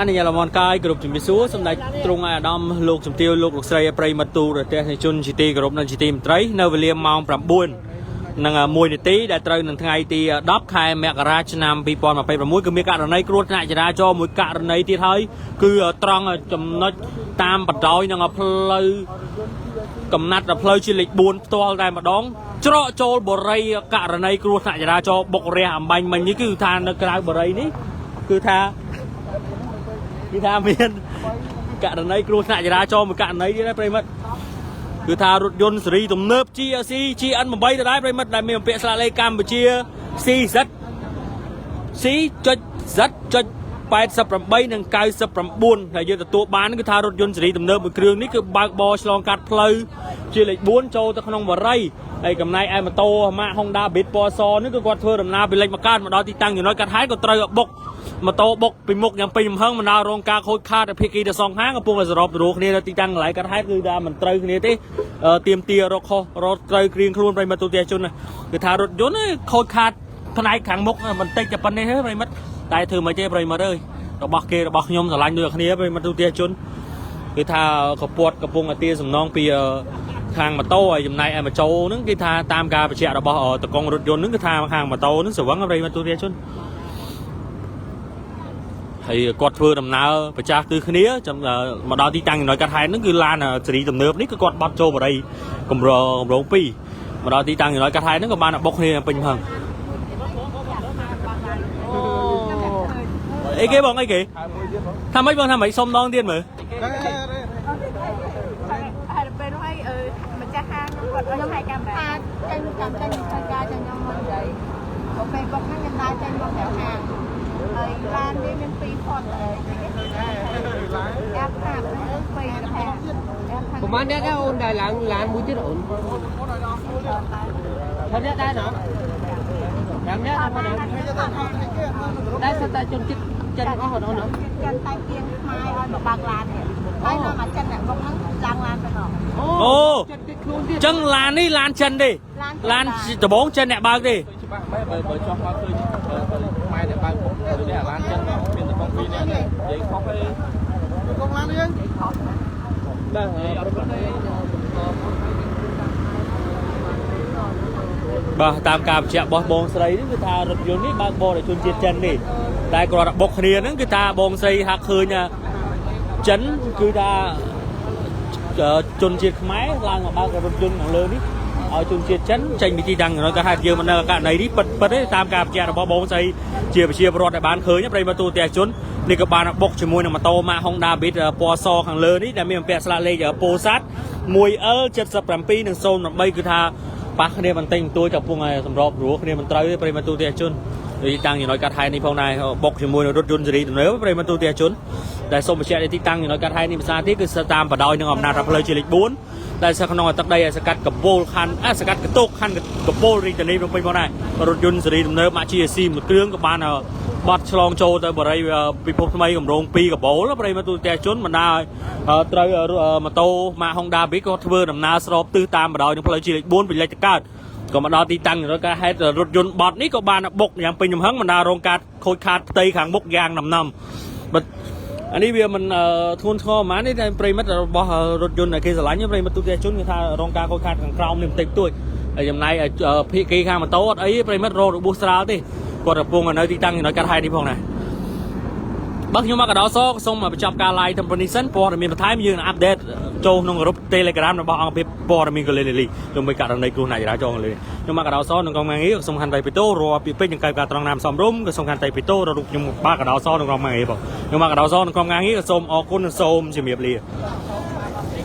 អនុញ្ញាតលំអរកាយគ្រប់ជំរាបសួរសម្ដេចទ្រង់ឯកឧត្តមលោកជំទាវលោកលោកស្រីប្រិយមិត្តទូរទស្សនិកជនជាទីគោរពនិងជាទីមេត្រីនៅវេលាម៉ោង9និង1នាទីដែលត្រូវនឹងថ្ងៃទី10ខែមករាឆ្នាំ2026គឺមានករណីគ្រោះថ្នាក់ចរាចរណ៍មួយករណីទៀតហើយគឺត្រង់ចំណុចតាមបណ្ដោយនឹងផ្លូវ កំណាត់ដល់ផ្លូវជាលេខ4ផ្ទាល់តែម្ដងច្រកចូលបរិយករណីគ្រោះថ្នាក់ចរាចរណ៍បុករះអំបញ្ញមិញនេះគឺថានៅក្រៅបរិយនេះគឺថាមានករណីគ្រោះថ្នាក់ចរាចរណ៍មួយករណីទៀតដែរប្រិយមិត្តគឺថារថយន្តស៊េរីទំនើប GLC GN8 ទៅដែរប្រិយមិត្តដែលមានបំពាក់ស្លាកលេខកម្ពុជា CZ C.Z.88 និង99ដែលយើងទទួលបានគឺថារថយន្តស៊េរីទំនើបមួយគ្រឿងនេះគឺបើកបរឆ្លងកាត់ផ្លូវជាលេខ4ចូលទៅក្នុងបរិយហើយចំណែកឯម៉ូតូម៉ាក Honda Beat ពណ៌សនេះគឺគាត់ធ្វើដំណើរពីលេខមកកើតមកដល់ទីតាំងចំណុចកាត់ហេតុក៏ត្រូវបុកម៉ូតូបុកពីមុខយ៉ាងពេញទំហឹងបណ្ដាលរងការខូចខាតភាគីទាំងសងខាងកំពុងតែសរុបទៅគ្នានៅទីតាំងកន្លែងកាត់ហេតុគឺថាមិនត្រូវគ្នាទេទៀមទារកខុសរកត្រូវគ្រៀងខ្លួនប្រិយមិត្តទូទាំងជនណាគឺថារថយន្តខូចខាតផ្នែកខាងមុខបន្តិចតែប៉ុណ្្នេះទេប្រិយមិត្តតែធ្វើមិនទេប្រិយមិត្តអើយរបស់គេរបស់ខ្ញុំស្រឡាញ់ដូចគ្នាប្រិយមិត្តទូទាំងជនគឺថាកពតកំពុងតែទាសំណងពីខាងម៉ូតូហើយចំណែកឯម៉ូតូហ្នឹងគេថាតាមការបញ្ជាក់របស់តកងរថយន្តហ្នឹងគឺថាខាងម៉ូតូហ្នឹងស្រវឹងប្រិយមិត្តទូទាំងជនហើយគាត់ធ្វើដំណើរប្រចាស់គឺគ្នាមកដល់ទីតាំងចំណុចកាត់ហែនហ្នឹងគឺឡានសេរីទំនើបនេះគឺគាត់បត់ចូលបរិយកម្រកម្រង2មកដល់ទីតាំងចំណុចកាត់ហែនហ្នឹងក៏បានបុកគ្នាពេញហឹងអីគេបងអីគេថាម៉េចបងថាម៉េចសុំដងទៀតមើល ហើយពេលនោះហើយអឺម្ចាស់ហាងគាត់ឲ្យខ្ញុំឲ្យកាមេរ៉ា ថាចេញចាំចេញធ្វើការចាំខ្ញុំមកនិយាយព្រោះពេលបុកហ្នឹងខ្ញុំដើរចេញមកក្រៅហាងហើយឡានវាមានពីរផុតអីអាប់ខាប់ហ្នឹងពីរថាអាប់ខាង ប្រហែលអ្នកដែរអូនដែលឡើងឡានមួយទៀតអូនថអ្នកដែរណោះ5នាក់ដែរបងដែរសិតតែជនជាតិចិនអស់អូនអូន ចិនតែគៀងខ្មែរឲ្យមកបើកឡាននេះហើយនៅមកចិនអ្នកបុកហ្នឹងឡើងឡានទៅណោះ អូ ចិនគេខ្លួនទៀត ចឹងឡាននេះឡានចិនទេឡានដំបងចិនអ្នកបើកទេ ច្បាស់មែនបើបើចោះមកឃើញបើបើខ្មែរអ្នកបើកពុកទៅនេះអាឡានចិនមានតែកងពីរនាក់និយាយខុសទេកងឡានយើង បាទអរគុណទេ បាទតាមការបញ្ជាក់របស់បងស្រីនេះគឺថារថយន្តនេះបើកបរដោយជនជាតិចិនទេតែគ្រាន់តែបុកគ្នាហ្នឹងគឺថាបងស្រីហាក់ឃើញថាចិនគឺថាជនជាតិខ្មែរឡើងមកបើករថយន្តខាងលើនេះឲ្យជនជាតិចិនចេញពីទីតាំងចំណុចក៏ហេតុយើងមិននៅករណីនេះពិតពិតទេតាមការបញ្ជាក់របស់បងស្រីជាប្រជាពលរដ្ឋដែលបានឃើញប្រិយមិត្តទូទាំងជននេះក៏បានបុកជាមួយនឹងម៉ូតូម៉ាក Honda Beat ពណ៌សខាងលើនេះដែលមានបំពាក់ស្លាកលេខពោធិ៍សាត់ 1L77 និង08គឺថាប៉ះគ្នាបន្តិចបន្តួចកំពុងតែសម្របរួលគ្នាមិនត្រូវទេប្រិយមិត្តទូទាំងជនទីតាំងចំណុចកាត់ហែនេះផងដែរបុកជាមួយនឹងរថយន្តសេរីទំនើបប្រិយមិត្តទូទាំងជនដែលសូមបញ្ជាក់ទីតាំងចំណុចកាត់ហែនេះភាសាទៀតគឺស្ថិតតាមបណ្ដោយនឹងអំណាចផ្លូវជាលេខ4ដែលស្ថិតក្នុងទឹកដីសកាត់កពូលខណ្ឌសកាត់កតុកខណ្ឌកពូលរាជធានីភ្នំពេញផងដែររថយន្តសេរីទំនើបម៉ាក GAC មួយគ្រឿងក៏បានបត់ឆ្លងចូលទៅបរិយពិភពថ្មីកម្រង2កបូលប្រិយមិត្តទូទាំងជនបណ្ដាឲ្យត្រូវម៉ូតូម៉ាក Honda Beat ក៏ធ្វើដំណើរស្របទិសតាមបណ្ដោយនឹងផ្លូវជាលេខ4ពីលេខទៅកើតក៏មកដល់ទីតាំងរថការហេតុរថយន្តបត់នេះក៏បានបុកយ៉ាងពេញទំហឹងបណ្ដារងការខូចខាតផ្ទៃខាងមុខយ៉ាងដំណំបើអានេះវាមិនធ្ងន់ធ្ងរហ្មងនេះតែប្រិយមិត្តរបស់រថយន្តដែលគេស្រឡាញ់ប្រិយមិត្តទូទាំងជនគឺថារងការខូចខាតខាងក្រោមនេះបន្តិចបន្តួចហើយចំណែកភាគីខាងម៉ូតូអត់អីប្រិយមិត្តរងរបួសស្រាលទេគាត់កំពុងនៅទីតាំងចំណុចកាត់ហេតុនេះផងដែរបើខ្ញុំមកកដោសសូមបញ្ចប់ការ live ត្រឹមប៉ុណ្នេះសិនព័ត៌មានបន្ថែមយើងនឹង update ចូលក្នុងក្រុម Telegram របស់អង្គភាពព័ត៌មានកលីលីជុំវិញករណីគ្រោះថ្នាក់ចរាចរណ៍កលីខ្ញុំមកកដោសនិងក្រុមការងារសូមខន្តីបេតោរាល់ពាក្យពេចន៍និងកាយការត្រង់ណាមសំរុំក៏សូមខន្តីបេតោររូបខ្ញុំបាទកដោសនិងក្រុមការងារបងខ្ញុំមកកដោសនិងក្រុមការងារក៏សូមអរគុណនិងសូមជំរាបលា។